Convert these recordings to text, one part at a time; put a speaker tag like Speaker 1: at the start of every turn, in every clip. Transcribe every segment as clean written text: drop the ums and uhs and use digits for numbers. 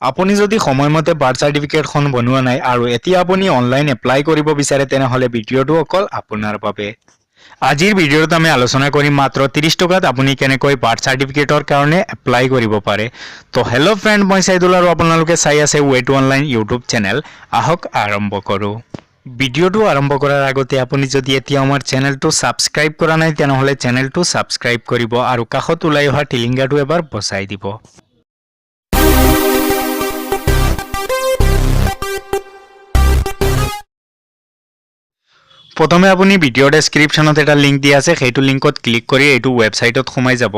Speaker 1: আপুনি যদি সময়মতে বাৰ্থ চাৰ্টিফিকেটখন বনোৱা নাই আৰু এতিয়া আপুনি অনলাইন এপ্লাই কৰিব বিচাৰে, তেনেহ'লে ভিডিঅ'টো অকল আপোনাৰ বাবে। আজিৰ ভিডিঅ'টোত আমি আলোচনা কৰিম মাত্ৰ 30 টকাত আপুনি কেনেকৈ বাৰ্থ চাৰ্টিফিকেটৰ কাৰণে এপ্লাই কৰিব পাৰে। তো হেল্ল' ফ্ৰেণ্ড, মই চাইদুল আৰু আপোনালোকে চাই আছে way to online YouTube channel. আহক, আৰম্ভ কৰোঁ। ভিডিঅ'টো আৰম্ভ কৰাৰ আগতে আপুনি যদি এতিয়া আমাৰ চেনেলটো ছাবস্ক্ৰাইব কৰা নাই, তেনেহ'লে চেনেলটো ছাবস্ক্ৰাইব কৰিব আৰু কাষত ওলাই অহা টিলিঙাটো এবাৰ বজাই দিব। প্ৰথমে আপুনি ভিডিঅ' ডেছক্ৰিপশ্যনত এটা লিংক দিয়া আছে, সেইটো লিংকত ক্লিক কৰি এইটো ৱেবছাইটত সোমাই যাব।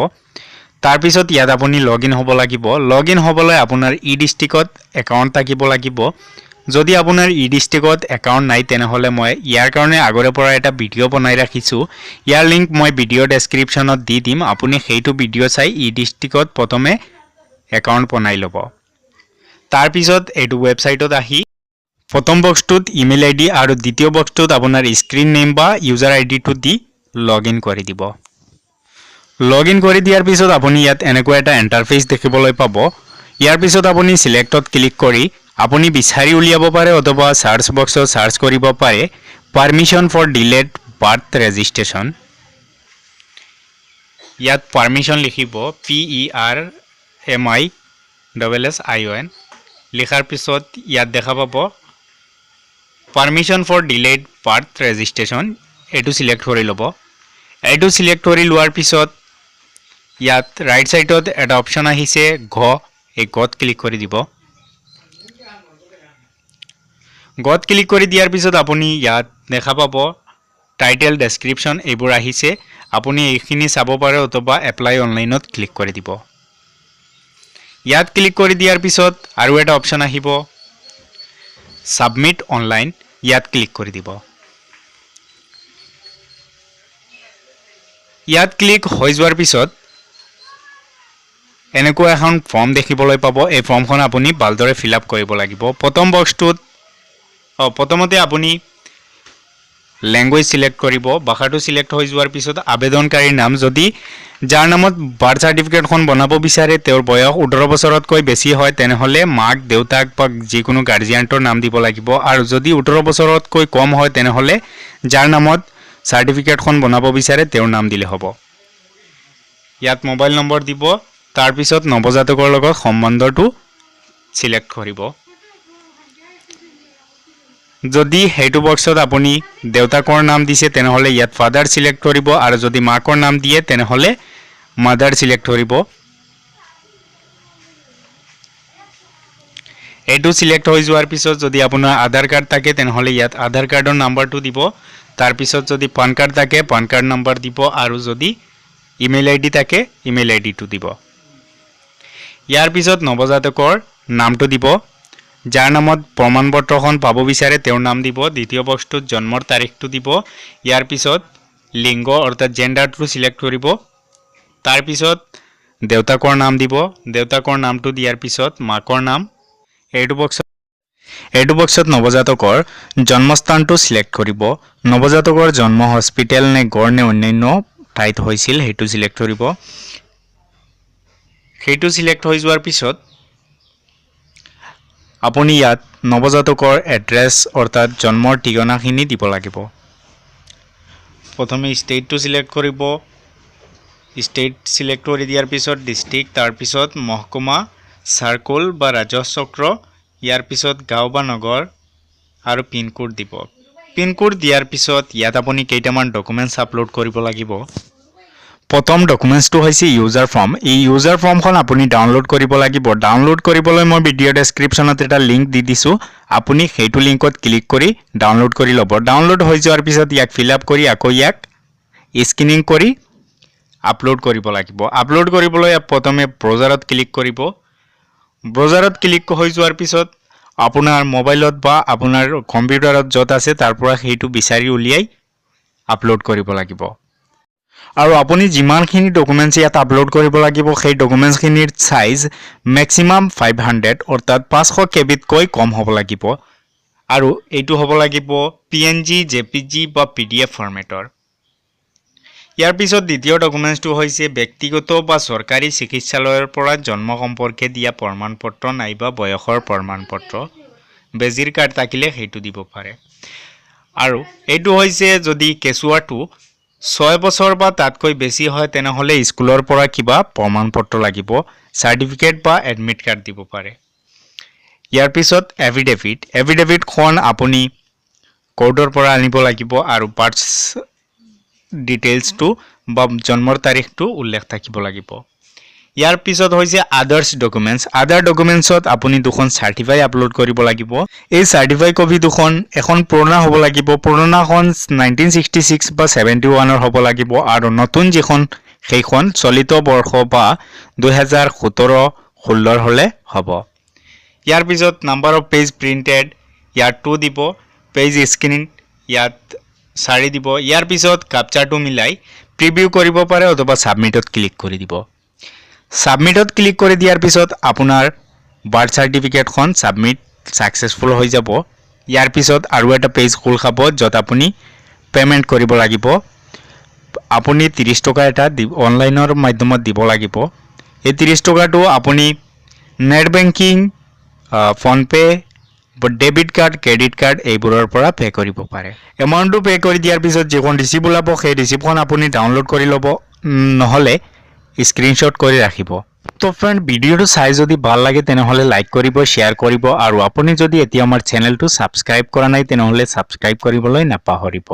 Speaker 1: তাৰপিছত ইয়াত আপুনি লগ ইন হ'ব লাগিব। লগ ইন হ'বলৈ আপোনাৰ ই ডিষ্ট্ৰিক্টত একাউণ্ট থাকিব লাগিব। যদি আপোনাৰ ই ডিষ্ট্ৰিক্টত একাউণ্ট নাই, তেনেহ'লে মই ইয়াৰ কাৰণে আগৰে পৰা এটা ভিডিঅ' বনাই ৰাখিছোঁ। ইয়াৰ লিংক মই ভিডিঅ' ডেছক্ৰিপশ্যনত দি দিম। আপুনি সেইটো ভিডিঅ' চাই ই ডিষ্ট্ৰিক্টত প্ৰথমে একাউণ্ট বনাই ল'ব। তাৰপিছত এইটো ৱেবছাইটত আহি প্ৰথম বক্সটোত ইমেইল আই ডি আৰু দ্বিতীয় বক্সটোত আপোনাৰ স্ক্ৰীণ নেম বা ইউজাৰ আই ডিটো দি লগ ইন কৰি দিব। লগ ইন কৰি দিয়াৰ পিছত আপুনি ইয়াত এনেকুৱা এটা ইণ্টাৰফেচ দেখিবলৈ পাব। ইয়াৰ পিছত আপুনি চিলেক্টত ক্লিক কৰি আপুনি বিচাৰি উলিয়াব পাৰে অথবা চাৰ্চ বক্সত চাৰ্চ কৰিব পাৰে "Permission for delayed birth registration"। ইয়াত পাৰ্মিশ্যন লিখিব, PERMISSION। লিখাৰ পিছত ইয়াত দেখা পাব "Permission for delayed birth registration"। এইটো চিলেক্ট কৰি ল'ব। এইটো চিলেক্ট কৰি লোৱাৰ পিছত ইয়াত ৰাইট ছাইডত এটা অপশ্যন আহিছে ঘ, এই গত ক্লিক কৰি দিব। গত ক্লিক কৰি দিয়াৰ পিছত আপুনি ইয়াত দেখা পাব টাইটেল, ডেছক্ৰিপশ্যন এইবোৰ আহিছে। আপুনি এইখিনি চাব পাৰে অথবা এপ্লাই অনলাইনত ক্লিক কৰি দিব। ইয়াত ক্লিক কৰি দিয়াৰ পিছত আৰু এটা অপশ্যন আহিব ছাবমিট অনলাইন, ইয়াত ক্লিক কৰি দিব। ইয়াত ক্লিক হৈ যোৱাৰ পিছত এনেকুৱা এখন ফৰ্ম দেখিবলৈ পাব। এই ফৰ্মখন আপুনি ভালদৰে ফিল আপ কৰিব লাগিব। প্ৰথম বক্সটোত প্ৰথমতে আপুনি লেংগুৱেজ চিলেক্ট কৰিব। ভাষাটো চিলেক্ট হৈ যোৱাৰ পিছত আবেদনকাৰীৰ নাম, যদি যাৰ নামত বাৰ্থ চাৰ্টিফিকেটখন বনাব বিচাৰে তেওঁৰ বয়স 18 বছৰতকৈ বেছি হয়, তেনেহ'লে মাক, দেউতাক বা যিকোনো গাৰ্জিয়ানটোৰ নাম দিব লাগিব। আৰু যদি 18 বছৰতকৈ কম হয়, তেনেহ'লে যাৰ নামত চাৰ্টিফিকেটখন বনাব বিচাৰে তেওঁৰ নাম দিলে হ'ব। ইয়াত মোবাইল নম্বৰ দিব। তাৰপিছত নৱজাতকৰ লগত সম্বন্ধটো চিলেক্ট কৰিব। যদি সেইটো বক্সত আপুনি দেউতাকৰ নাম দিছে, তেনেহ'লে ইয়াত ফাদাৰ চিলেক্ট কৰিব আৰু যদি মাকৰ নাম দিয়ে, তেনেহ'লে মাদাৰ চিলেক্ট কৰিব। এইটো চিলেক্ট হৈ যোৱাৰ পিছত যদি আপোনাৰ আধাৰ কাৰ্ড থাকে, তেনেহ'লে ইয়াত আধাৰ কাৰ্ডৰ নাম্বাৰটো দিব। তাৰপিছত যদি পান কাৰ্ড থাকে, পান কাৰ্ড নাম্বাৰ দিব আৰু যদি ইমেইল আই ডি থাকে, ইমেইল আই ডিটো দিব। ইয়াৰ পিছত নৱজাতকৰ নামটো দিব। যাৰ নামত প্ৰমাণপত্ৰখন পাব বিচাৰে তেওঁৰ নাম দিব। দ্বিতীয় বক্সটোত জন্মৰ তাৰিখটো দিব। ইয়াৰ পিছত লিংগ অৰ্থাৎ জেণ্ডাৰটো চিলেক্ট কৰিব। তাৰপিছত দেউতাকৰ নাম দিব। দেউতাকৰ নামটো দিয়াৰ পিছত মাকৰ নাম। এইটো বক্সত নৱজাতকৰ জন্মস্থানটো চিলেক্ট কৰিব। নৱজাতকৰ জন্ম হস্পিটেল নে ঘৰ নে অন্যান্য ঠাইত হৈছিল, সেইটো চিলেক্ট কৰিব। সেইটো চিলেক্ট হৈ যোৱাৰ পিছত আপুনি ইয়াত নৱজাতকৰ এড্ৰেছ অৰ্থাৎ জন্মৰ ঠিকনাখিনি দিব লাগিব। প্ৰথমে ষ্টেটটো চিলেক্ট কৰিব। ষ্টেট চিলেক্ট কৰি দিয়াৰ পিছত ডিষ্ট্ৰিক্ট, তাৰপিছত মহকুমা, চাৰ্কল বা ৰাজহ চক্ৰ, ইয়াৰ পিছত গাঁও বা নগৰ আৰু পিনক'ড দিব। পিনক'ড দিয়াৰ পিছত ইয়াত আপুনি কেইটামান ডকুমেণ্টছ আপলোড কৰিব লাগিব। প্ৰথম ডকুমেণ্টছটো হৈছে ইউজাৰ ফৰ্ম। এই ইউজাৰ ফৰ্মখন আপুনি ডাউনলোড কৰিব লাগিব। ডাউনলোড কৰিবলৈ মই ভিডিঅ' ডেছক্ৰিপশ্যনত এটা লিংক দি দিছোঁ। আপুনি সেইটো লিংকত ক্লিক কৰি ডাউনলোড কৰি ল'ব। ডাউনলোড হৈ যোৱাৰ পিছত ইয়াক ফিল আপ কৰি আকৌ ইয়াক স্কেনিং কৰি আপলোড কৰিব লাগিব। আপলোড কৰিবলৈ প্ৰথমে ব্ৰাউজাৰত ক্লিক কৰিব। ব্ৰাউজাৰত ক্লিক হৈ যোৱাৰ পিছত আপোনাৰ মোবাইলত বা আপোনাৰ কম্পিউটাৰত য'ত আছে, তাৰ পৰা সেইটো বিচাৰি উলিয়াই আপলোড কৰিব লাগিব। আৰু আপুনি যিমানখিনি ডকুমেণ্টছ ইয়াত আপলোড কৰিব লাগিব, সেই ডকুমেণ্টছখিনিৰ চাইজ মেক্সিমাম 500 অৰ্থাৎ 500 কেবিতকৈ কম হ'ব লাগিব আৰু এইটো হ'ব লাগিব PNG, জেপিজি বা পিডিএফ ফৰ্মেটৰ। ইয়াৰ পিছত দ্বিতীয় ডকুমেণ্টছটো হৈছে ব্যক্তিগত বা চৰকাৰী চিকিৎসালয়ৰ পৰা জন্ম সম্পৰ্কে দিয়া প্ৰমাণপত্ৰ নাইবা বয়সৰ প্ৰমাণপত্ৰ। বেজিৰ কাৰ্ড থাকিলে সেইটো দিব পাৰে। আৰু এইটো হৈছে যদি কেঁচুৱাটো 6 বছৰ বা তাতকৈ বেছি হয়, তেনেহ'লে স্কুলৰ পৰা কিবা প্ৰমাণপত্ৰ লাগিব, চাৰ্টিফিকেট বা এডমিট কাৰ্ড দিব পাৰে। ইয়াৰ পিছত এফিডেভিট। এফিডেভিটখন আপুনি কোৰ্টৰ পৰা আনিব লাগিব আৰু বাৰ্থ ডিটেইলছটো বা জন্মৰ তাৰিখটো উল্লেখ থাকিব লাগিব। ইয়াৰ পিছত হৈছে আদাৰ্ছ ডকুমেণ্টছ। আদাৰ ডকুমেণ্টছত আপুনি দুখন চাৰ্টিফাই আপলোড কৰিব লাগিব। এই চাৰ্টিফাই কপি দুখন, এখন পুৰণা হ'ব লাগিব। পুৰণাখন 1966 বা 71ৰ হ'ব লাগিব আৰু নতুন যিখন, সেইখন চলিত বৰ্ষ বা 2017-16ৰ হ'লে হ'ব। ইয়াৰ পিছত নাম্বাৰ অফ পেজ প্ৰিণ্টেড, ইয়াত টু দিব। পেজ স্ক্ৰীণ, ইয়াত 4 দিব। ইয়াৰ পিছত কাপচাৰটো মিলাই প্ৰিভিউ কৰিব পাৰে অথবা ছাবমিটত ক্লিক কৰি দিব। ছাবমিটত ক্লিক কৰি দিয়াৰ পিছত আপোনাৰ বাৰ্থ চাৰ্টিফিকেটখন ছাবমিট ছাকচেছফুল হৈ যাব। ইয়াৰ পিছত আৰু এটা পেজ খোল খাব, য'ত আপুনি পে'মেণ্ট কৰিব লাগিব। আপুনি 30 টকা এটা দি অনলাইনৰ মাধ্যমত দিব লাগিব। এই 30 টকাটো আপুনি net banking, PhonePe', debit card, credit card এইবোৰৰ পৰা পে' কৰিব পাৰে। এমাউণ্টটো পে' কৰি দিয়াৰ পিছত যিখন ৰিচিপ্ট ওলাব, সেই ৰিচিপ্টখন আপুনি ডাউনলোড কৰি ল'ব, নহ'লে স্ক্ৰীনশ্বট কৰি ৰাখিব। তো ফ্ৰেণ্ড, ভিডিঅ'টো চাই যদি ভাল লাগে, তেনেহ'লে লাইক কৰিব, শ্বেয়াৰ কৰিব আৰু আপুনি যদি এতিয়া আমাৰ চেনেলটো ছাবস্ক্ৰাইব কৰা নাই, তেনেহ'লে ছাবস্ক্ৰাইব কৰিবলৈ নাপাহৰিব।